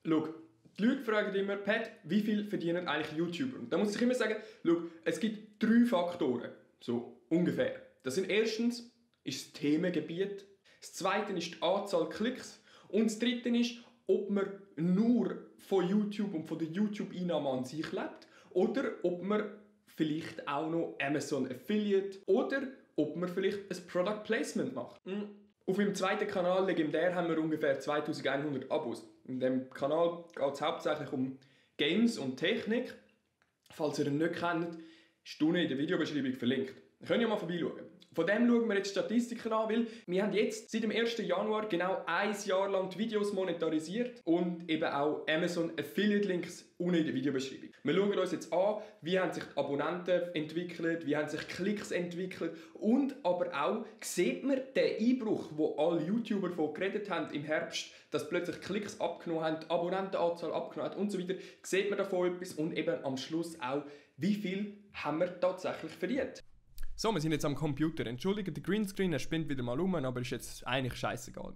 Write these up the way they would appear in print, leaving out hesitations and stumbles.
Schau, die Leute fragen immer, Pat, wie viel verdienen eigentlich YouTuber? Und da muss ich immer sagen, schau, es gibt 3 Faktoren, so ungefähr. Das sind erstens ist das Themengebiet, das zweite ist die Anzahl Klicks und das dritte ist, ob man nur von YouTube und von der YouTube-Einnahme an sich lebt oder ob man vielleicht auch noch Amazon Affiliate oder ob man vielleicht ein Product Placement macht. Auf meinem zweiten Kanal, Legendär, haben wir ungefähr 2100 Abos. In diesem Kanal geht es hauptsächlich um Games und Technik. Falls ihr ihn nicht kennt, ist unten in der Videobeschreibung verlinkt. Ihr könnt ja mal vorbeischauen. Von dem schauen wir jetzt Statistiken an, weil wir haben jetzt seit dem 1. Januar genau 1 Jahr lang die Videos monetarisiert und eben auch Amazon Affiliate Links unten in der Videobeschreibung. Wir schauen uns jetzt an, wie haben sich die Abonnenten entwickelt, wie haben sich Klicks entwickelt und aber auch sieht man den Einbruch, wo alle YouTuber von geredet haben im Herbst, dass plötzlich Klicks abgenommen haben, die Abonnentenanzahl abgenommen hat und so weiter. Sieht man davon etwas und eben am Schluss auch, wie viel haben wir tatsächlich verdient. So, wir sind jetzt am Computer. Entschuldigt, der Greenscreen, er spinnt wieder mal um, aber ist jetzt eigentlich scheißegal.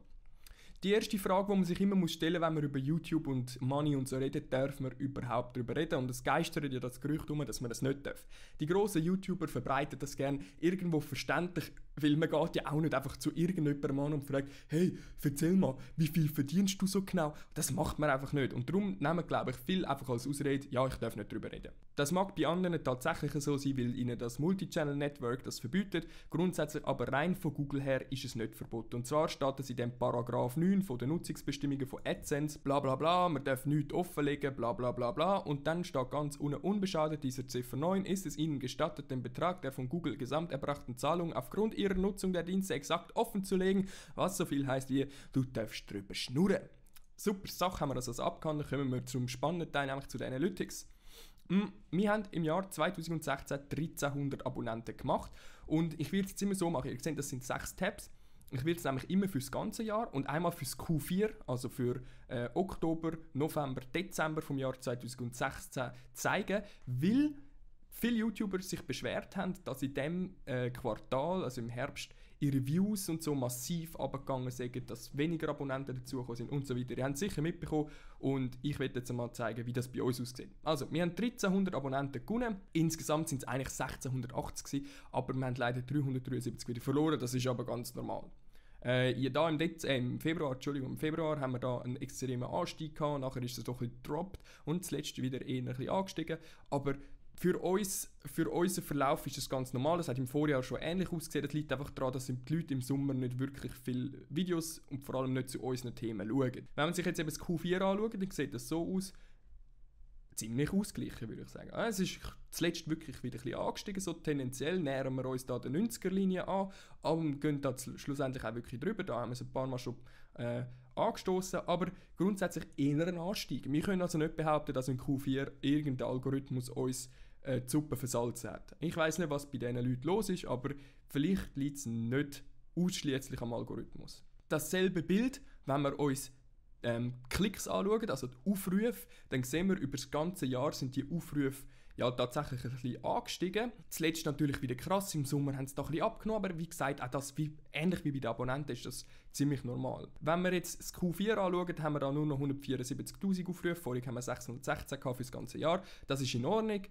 Die erste Frage, die man sich immer stellen muss, wenn man über YouTube und Money und so redet, darf man überhaupt darüber reden? Und es geistert ja das Gerücht um, dass man das nicht darf. Die grossen YouTuber verbreiten das gerne irgendwo verständlich, weil man geht ja auch nicht einfach zu irgendjemandem an und fragt, hey, erzähl mal, wie viel verdienst du so genau? Das macht man einfach nicht. Und darum nehmen, glaube ich, viel einfach als Ausrede, ja, ich darf nicht darüber reden. Das mag bei anderen tatsächlich so sein, weil ihnen das Multichannel-Network das verbietet. Grundsätzlich aber rein von Google her ist es nicht verboten. Und zwar steht es in dem Paragraph 9 von den Nutzungsbestimmungen von AdSense, bla bla bla, man darf nichts offenlegen, bla bla bla bla. Und dann steht ganz unbeschadet dieser Ziffer 9, ist es ihnen gestattet, den Betrag der von Google gesamt erbrachten Zahlungen aufgrund ihrer Nutzung der Dienste exakt offenzulegen, was so viel heisst wie, du darfst drüber schnurren. Super Sache, haben wir das also abgehandelt, kommen wir zum spannenden Teil, nämlich zu den Analytics. Wir haben im Jahr 2016 1300 Abonnenten gemacht und ich werde es jetzt immer so machen, ihr seht, das sind 6 Tabs. Ich werde es nämlich immer für das ganze Jahr und einmal fürs Q4, also für Oktober, November, Dezember vom Jahr 2016 zeigen, weil viele YouTuber sich beschwert haben, dass in diesem Quartal, also im Herbst, ihre Views und so massiv abgegangen sind, dass weniger Abonnenten dazugekommen sind und so weiter. Ihr habt es sicher mitbekommen und ich werde jetzt mal zeigen, wie das bei uns aussieht. Also, wir haben 1300 Abonnenten gewonnen, insgesamt sind es eigentlich 1680 gewesen, aber wir haben leider 373 wieder verloren, das ist aber ganz normal. Im Februar haben wir da einen extremen Anstieg gehabt, nachher ist es doch ein bisschen gedroppt und zuletzt wieder eher ein bisschen angestiegen, aber für unseren Verlauf ist das ganz normal. Das hat im Vorjahr schon ähnlich ausgesehen. Das liegt einfach daran, dass die Leute im Sommer nicht wirklich viele Videos und vor allem nicht zu unseren Themen schauen. Wenn man sich jetzt eben das Q4 anschaut, dann sieht das so aus, ziemlich ausgeglichen, würde ich sagen. Es ist zuletzt wirklich wieder ein bisschen angestiegen, so tendenziell nähern wir uns da der 90er-Linie an, aber gehen da schlussendlich auch wirklich drüber, da haben wir es ein paar Mal schon angestoßen, aber grundsätzlich eher ein Anstieg. Wir können also nicht behaupten, dass in Q4 irgendein Algorithmus uns die Suppe versalzen hat. Ich weiss nicht, was bei diesen Leuten los ist, aber vielleicht liegt es nicht ausschließlich am Algorithmus. Dasselbe Bild, wenn wir uns Klicks anschauen, also die Aufrufe, dann sehen wir, über das ganze Jahr sind die Aufrufe ja tatsächlich ein bisschen angestiegen. Zuletzt natürlich wieder krass, im Sommer haben sie da ein bisschen abgenommen, aber wie gesagt, auch das, ähnlich wie bei den Abonnenten, ist das ziemlich normal. Wenn wir jetzt das Q4 anschauen, haben wir da nur noch 174'000 Aufrufe, vorher haben wir 616 für das ganze Jahr, das ist in Ordnung,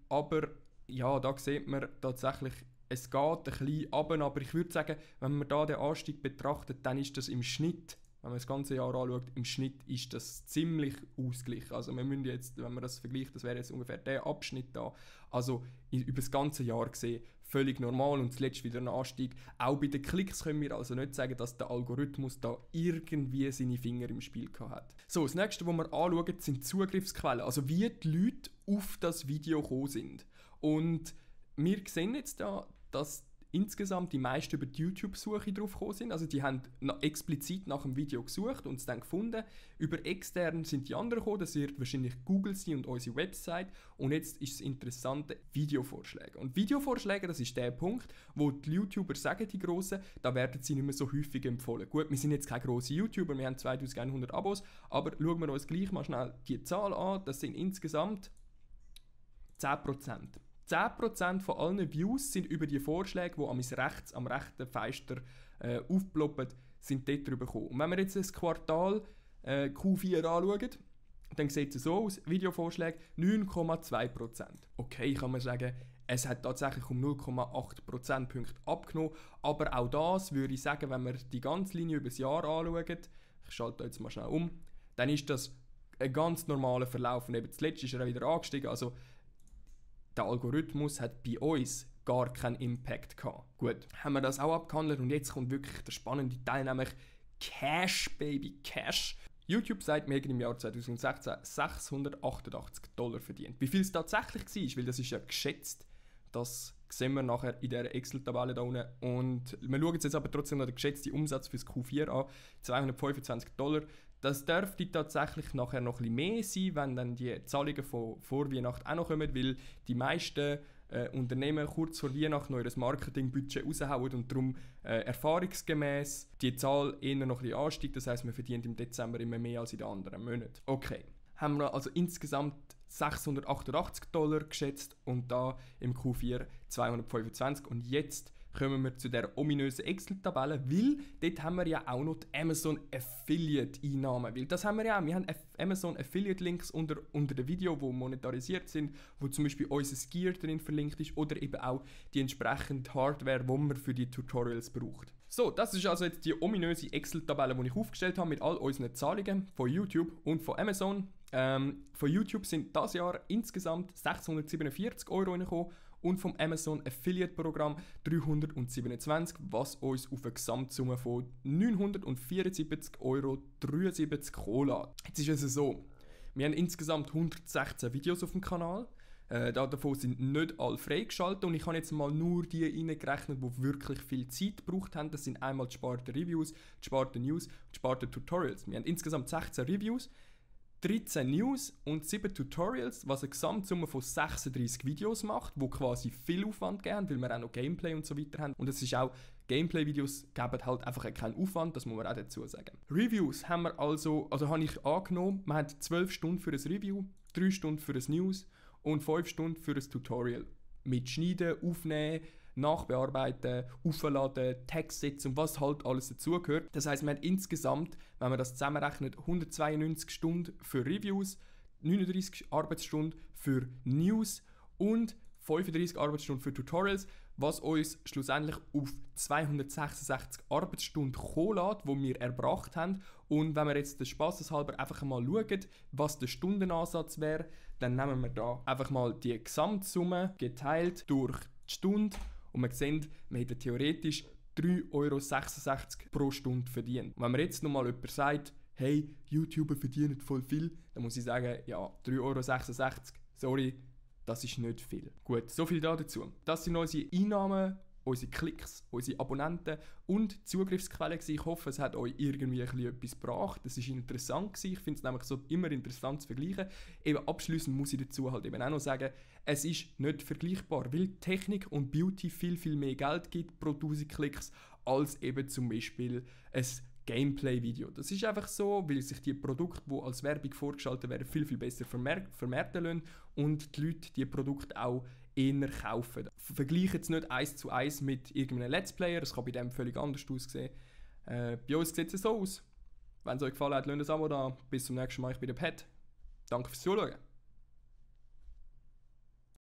aber ja, da sieht man tatsächlich, es geht ein bisschen runter, aber ich würde sagen, wenn man da den Anstieg betrachtet, dann ist das im Schnitt, wenn man das ganze Jahr anschaut, im Schnitt ist das ziemlich ausgeglichen. Also wir müssen jetzt, wenn man das vergleicht, das wäre jetzt ungefähr der Abschnitt da. Also über das ganze Jahr gesehen völlig normal und zuletzt wieder ein Anstieg. Auch bei den Klicks können wir also nicht sagen, dass der Algorithmus da irgendwie seine Finger im Spiel gehabt hat. So, das nächste, was wir anschauen, sind Zugriffsquellen. Also wie die Leute auf das Video gekommen sind. Und wir sehen jetzt da, dass insgesamt die meisten über die YouTube-Suche drauf gekommen sind. Also die haben explizit nach dem Video gesucht und es dann gefunden. Über extern sind die anderen gekommen, das wird wahrscheinlich Google sein und unsere Website. Und jetzt ist das Interessante, Videovorschläge. Und Videovorschläge, das ist der Punkt, wo die YouTuber sagen, die Grossen, da werden sie nicht mehr so häufig empfohlen. Gut, wir sind jetzt keine grossen YouTuber, wir haben 2100 Abos, aber schauen wir uns gleich mal schnell die Zahl an. Das sind insgesamt 10%. 10% von allen Views sind über die Vorschläge, die am rechten Fenster aufploppen, sind dort drüber gekommen. Und wenn wir jetzt das Quartal Q4 anschauen, dann sieht es so aus, Videovorschläge 9,2%. Okay, kann man sagen, es hat tatsächlich um 0,8 Prozentpunkte abgenommen, aber auch das würde ich sagen, wenn wir die ganze Linie über das Jahr anschauen, ich schalte jetzt mal schnell um, dann ist das ein ganz normaler Verlauf und eben zuletzt ist er auch wieder angestiegen, also der Algorithmus hat bei uns gar keinen Impact gehabt. Gut, haben wir das auch abgehandelt und jetzt kommt wirklich der spannende Teil, nämlich Cash, Baby, Cash. YouTube sagt, wir haben im Jahr 2016 $688 verdient. Wie viel es tatsächlich war, weil das ist ja geschätzt, das sehen wir nachher in dieser Excel-Tabelle da unten. Und wir schauen jetzt aber trotzdem noch den geschätzten Umsatz für das Q4 an, $225. Das dürfte tatsächlich nachher noch ein bisschen mehr sein, wenn dann die Zahlungen von vor Weihnachten auch noch kommen, weil die meisten Unternehmen kurz vor Weihnachten noch ihr Marketingbudget raushauen und darum erfahrungsgemäß die Zahl eher noch ein bisschen ansteigt. Das heisst, man verdient im Dezember immer mehr als in den anderen Monaten. Okay, haben wir also insgesamt $688 geschätzt und da im Q4 225 und jetzt kommen wir zu der ominösen Excel-Tabelle, weil dort haben wir ja auch noch die Amazon Affiliate-Einnahmen, weil das haben wir ja auch, wir haben Amazon Affiliate-Links unter den Videos, die monetarisiert sind, wo zum Beispiel unser Gear drin verlinkt ist oder eben auch die entsprechende Hardware, die man für die Tutorials braucht. So, das ist also jetzt die ominöse Excel-Tabelle, die ich aufgestellt habe mit all unseren Zahlungen von YouTube und von Amazon. Von YouTube sind dieses Jahr insgesamt €647 reingekommen und vom Amazon Affiliate Programm 327, was uns auf eine Gesamtsumme von €974,73 kommen lässt. Jetzt ist es so, wir haben insgesamt 116 Videos auf dem Kanal. Davon sind nicht alle freigeschaltet und ich habe jetzt mal nur die reingerechnet, die wirklich viel Zeit gebraucht haben. Das sind einmal die Sparte Reviews, die Sparte News und die Sparte Tutorials. Wir haben insgesamt 16 Reviews, 13 News und 7 Tutorials, was eine Gesamtsumme von 36 Videos macht, wo quasi viel Aufwand geben, weil wir auch noch Gameplay und so weiter haben. Und es ist auch, Gameplay-Videos geben halt einfach keinen Aufwand, das muss man auch dazu sagen. Reviews haben wir also habe ich angenommen, man hat 12 Stunden für ein Review, 3 Stunden für ein News und 5 Stunden für ein Tutorial. Mit Schneiden, Aufnehmen, Nachbearbeiten, Aufladen, Text setzen und was halt alles dazugehört. Das heisst, wir haben insgesamt, wenn man das zusammenrechnet, 192 Stunden für Reviews, 39 Arbeitsstunden für News und 35 Arbeitsstunden für Tutorials, was uns schlussendlich auf 266 Arbeitsstunden kommen lässt, die wir erbracht haben. Und wenn wir jetzt des Spaßes halber einfach mal schauen, was der Stundenansatz wäre, dann nehmen wir da einfach mal die Gesamtsumme geteilt durch die Stunde und wir sehen, wir hätten theoretisch €3,66 pro Stunde verdient. Und wenn mir jetzt nochmal jemand sagt, hey, YouTuber verdienen voll viel, dann muss ich sagen, ja, €3,66, sorry, das ist nicht viel. Gut, so viel dazu. Das sind unsere Einnahmen, unsere Klicks, unsere Abonnenten und Zugriffsquellen gewesen. Ich hoffe, es hat euch irgendwie etwas gebracht. Das war interessant gewesen. Ich finde es nämlich so immer interessant zu vergleichen. Eben abschliessend muss ich dazu halt eben auch noch sagen, es ist nicht vergleichbar, weil Technik und Beauty viel, viel mehr Geld gibt pro 1000 Klicks als eben zum Beispiel ein Gameplay-Video. Das ist einfach so, weil sich die Produkte, die als Werbung vorgeschaltet werden, viel, viel besser vermarkten lassen und die Leute die Produkte auch eher kaufen. Vergleiche jetzt nicht 1:1 mit irgendeinem Let's Player, das kann bei dem völlig anders aussehen. Bei uns sieht es so aus. Wenn es euch gefallen hat, lasst ein Abo da. Bis zum nächsten Mal, ich bin der Pat. Danke fürs Zuschauen.